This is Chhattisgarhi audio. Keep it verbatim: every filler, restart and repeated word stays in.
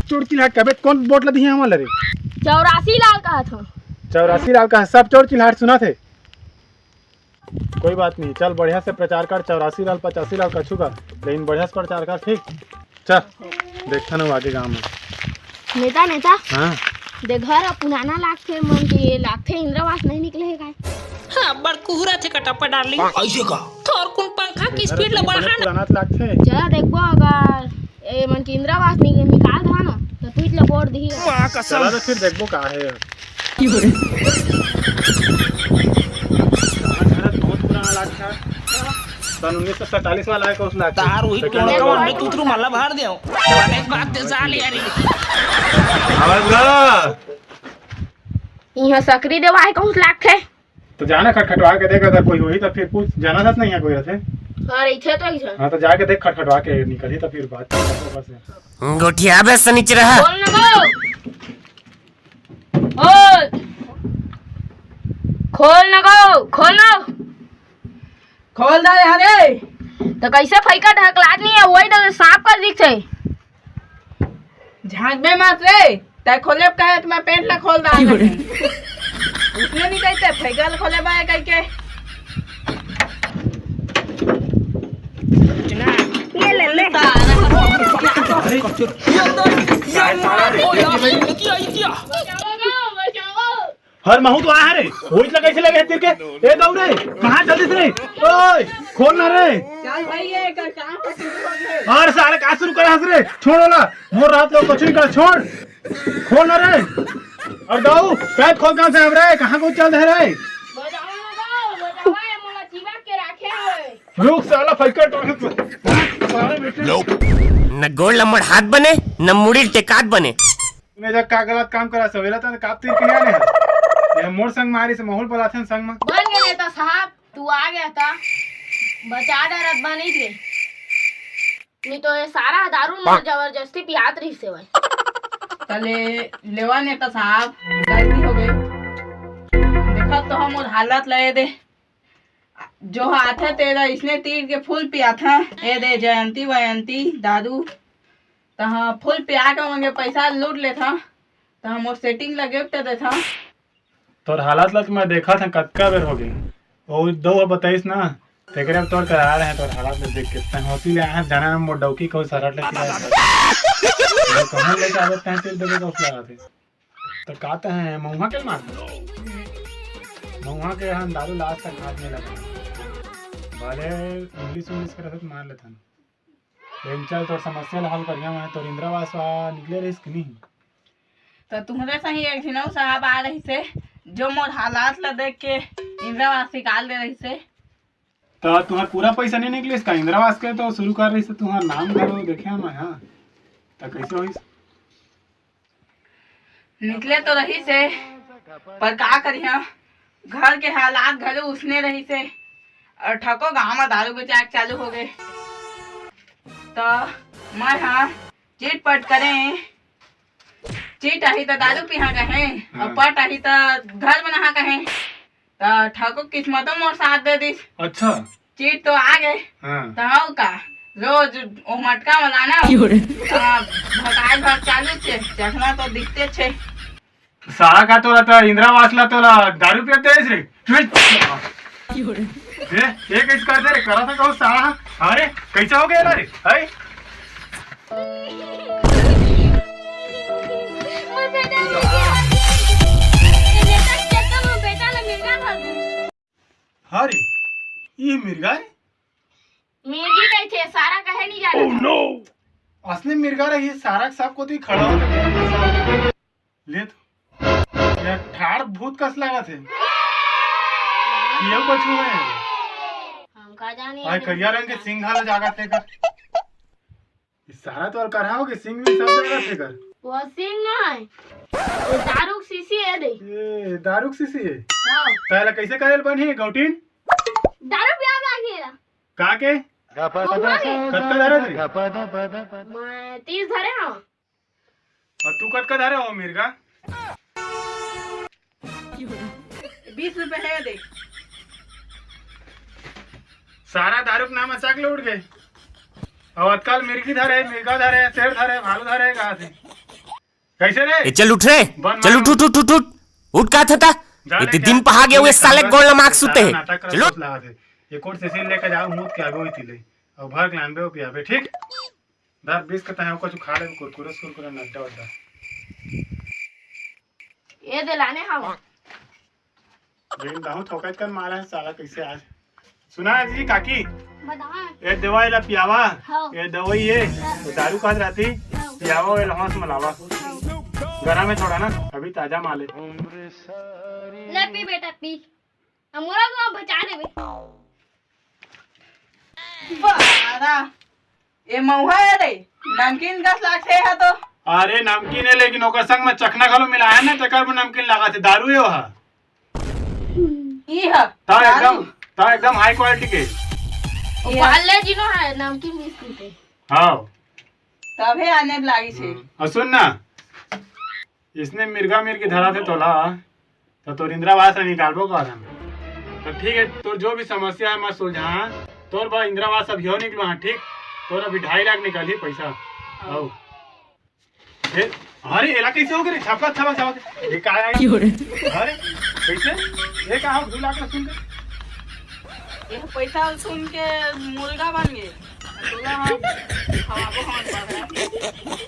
चोर चिल्हाट का बे, कौन वोट ला दिहे हमन ला रे? चौरासी लाल कहा था। चौरासी लाल का सब चोर चिल्हाट सुना थे। कोई बात नहीं, चल बढ़िया से प्रचार कर, चौरासी लाल, पचासी लाल कछु का, लेकिन बढ़िया से प्रचार कर, ठीक? चल, देखथन अउ आगे गाँव में। नेता, नेता। हाँ। दे घर ह पुराना लागथे, मन के लागथे इंदिरा आवास नहीं निकले हे काय? हाँ, बड़ कुहरा थे कटप्पा डार्लिंग। ऐसे का? थोरकुन पंखा के स्पीड ला बढ़ा ना। पुराना तो लागथे। चला देखबो, अगर ए मन के इंदिरा आवास नि-, निकाल दहा ना, तो तुझ ला वोट दिही। माँ कसम। चला तो फिर देखबो का हे। बहुत पुराना लागथे। सन उन्नीस सौ सैंतालीस वाला हे, कौन लागथे? तार वही लेकिन टोंका मन में तुतरू माला भर देव। अनेक बात ते साले यारी। आवाज गा। इहाँ सकरी देवा हे, कौन लागथे? तो जाना खटखटवा के देख, अगर कोई होही तो फिर पूछ, जाना था नहीं है कोई रहथे। हाँ, रहिथे तो ऐसा। हाँ, तो जाके देख खटखटवा के निकलही तो फिर बात करबो बस। गोठिया बे सनिचरा। खोल न गो। खोल। खोल न गो, खोल न। खोल दे हरे। तो कैसे फैका ढकलात नहीं है, वही तो सांप का दिखथे। झांकबे मत रे, तै खोले कहे तो मैं पेंट ला खोल दांगा। उसने नहीं कहते, फैका ला खोले बाय कह के। ये ले ले। हर महू तो आया रे, वही लगा कैसे लगे तीर के? ए दौड़े, कहाँ चल दिस रे? ओए, खोल ना रे। चल भाई, ये कर, कहाँ पर शुरू हो गए? और सारे का शुरू करा हंस रे? छोड़ वाला, मोर रात लो कुछ नहीं कर, छोड़। खोल ना रे। और दाऊ, पैर खोल कहाँ से हम रे? कहाँ को चल दे रे? बजाओ ना दाऊ, बजाओ, ये मोला चिपक के रखे हवे। रुक साला, फैकर टोले तू। सारे बेटे। न गोड़ लमड़ हाथ बने, न मुड़ी टेकात बने। मैं जब का गलत काम करा सवेला त काप तीर के नहीं आने हैं। ये मोर संग मारी से माहौल बलाथन संग में। बन गए नेता साहब, तू आ गया था, बचा डरत बनी थे। नहीं तो ये सारा दारू मोर जबरदस्ती पियात रही से भाई। तले लेवा नेता साहब, गलती हो गई। देखा तो हम और हालत ले दे। जो आथे तेला इसने तीर के फूल पियाथा। ए दे जयंती वयंती दादू, तहाँ फूल पिया के मन के पैसा लूट लेथा, तहाँ मोर सेटिंग ला गिफ्ट देथा। तोर हालत ला तो मैं देखा था कतका बेर हो गई। वो दो बताइस ना, तेकरे अब तोर करा रहे हैं, तोर हालत ला देख के। तैं होती ले आया जाना ना मोर डौकी को सरट ले किला। कहूँ ले जावे तैं तेल देवे तो उसला आते। तो का तैं महुआ के मार दे। महुआ के हम दारू लास्ट तक हाथ में लगा। भले इंग्लिश उंग्लिश करत तो मार लेथन। लेकिन चल, तोर समस्या ला हल करिया मैं, तोर इंदिरा आवास वा निकले रहिस कि नहीं? तो तुम्हरे सही एक झिनऊ साहब आ रही से, जो मोर हालात ला देख के इंदिरा आवास निकाल दे रही से। तो तुम्हार पूरा पैसा नहीं निकलिस का इंदिरा आवास के? तो शुरू कर रही से, तुम्हार नाम घलो देखे मैं, हाँ, तो कैसे होइस? निकले तो रहिस हे, पर का करिहा, घर के हालात घलो उसने रहिस हे, और ठको गांव में दारू बेचाक चालू हो गए। तो मैं हा चिटपट करें, चिट आही तो दारू पीहा कहें, और हाँ। पट आही तो घर बनाहा कहें। त ठाकुर किस्मतो मोर साथ दे दिस। अच्छा। चीट तो आ गए। हाँ। त हव का, रोज ओ मटका में लाना। क्यों रे? हाँ, भकाई भक चालू छे, चखना तो दिखते छे। सारा का तोला त इंदिरा आवास ला तोला दारू पिया देस रे। चुप। क्यों रे? ए, ए कैसे कर दे रे? करा था कहूँ सारा। अरे, कैसे हो गया ना रे? हाय। मोर बेटा मिल गया। ये बेटा के चक्कर में बेटा ला मिर्गा धर दे। हाँ रे, ये मिर्गा है? मिर्गी कही थे, सारा कहे नहीं जाना था। असली मिर्गा रही, सारा के सब कोती खड़ा हो गया। ले तो। ये ठाड़ भूत कस लागत है। ये कुछ हुआ है। हम का जाने आय यार। करिया रंग के सिंह घाला जागत है का? ई सारा तो अलकरहा हो के सिंह भी सब जगह से कर। वो सिंह नहीं, वो दारू की शीशी है दे। ये दारू की शीशी है? हाँ। पहले कैसे करे बनही गौटीन? दारू पिया लागे ला। का के? वो है। कतका धरे थे? मैं तीस धरे हाँ। और तू कतका धरे हो मिर्गा? बीस रुपए है दे। सारा दारू के नाम अचाक ले उठ गए। अब अतकाल मिर्गी धरे, मिर्गा धरे, शेर धरे, भालू धरे, कहा थे? कैसे रे? ए, चल उठ रे। बन चल मार। उठ, उठ, उठ, उठ, उठ। उठ का था, था? जा रे, इतने जा। दिन पहा गए हुए एक साले काम कर, गोल मार्क्स सारा होते हैं। नाटक कर चलो। सोच लगा दे। एक और सीसीन लेके जाओ, मुंह के आगे होती ले। और भर के लानबे, वो पियाबे, ठीक? दर बीस का तहे कुछ खा ले, कुरकुरे, कुरकुरे, नड्डा, उड्डा। ये दे लाने हम। लेकिन दाहू ठोकत कर मारा है साला, कैसे आज? सुना है जी काकी, बताओ। ये दवाई ला पियावा। हाँ। ये दवाई ये, हाँ। तो दारू खात रहती, हाँ। पियावा, ये लहस मलावा। हाँ। गरम है थोड़ा ना, अभी ताजा माल है। ले पी बेटा, पी। अब मोला तो बचा देबे। बारा, ए मउहा है रे, नमकीन कस लागथे हा तो। अरे नमकीन है, लेकिन ओकर संग में चखना घलो मिला है ना, तेकर में नमकीन लागत है, दारू है वहा। ई ह, ता दारू। एकदम, ता एकदम हाई क्वालिटी के। ये पार्ले जी नो है, नमकीन बिस्कुट है। हाँ। तभे आने लागिस हे। हम्म। और सुन ना, इसने मिर्गा मिर्गी धरा थे तोला, तो तोर इंदिरा आवास ला निकालबो कहत हन। तो ठीक है, तोर जो भी समस्या है मैं सुलझा, तोर बा इंदिरा आवास अभियो निकलो हाँ, ठीक? तोर अभी ढाई लाख निकलही पैसा। हाँ। आओ। ए, अरे एला कैसे हो गए रे? छपक छपक छपक। ये का है? क्यों रे? अरे कैसे? ये का हो? दो लाख ला सुन के। ये पैसा सुन के मुर्गा बन गए। तोला हम खवाबो हम बकरा।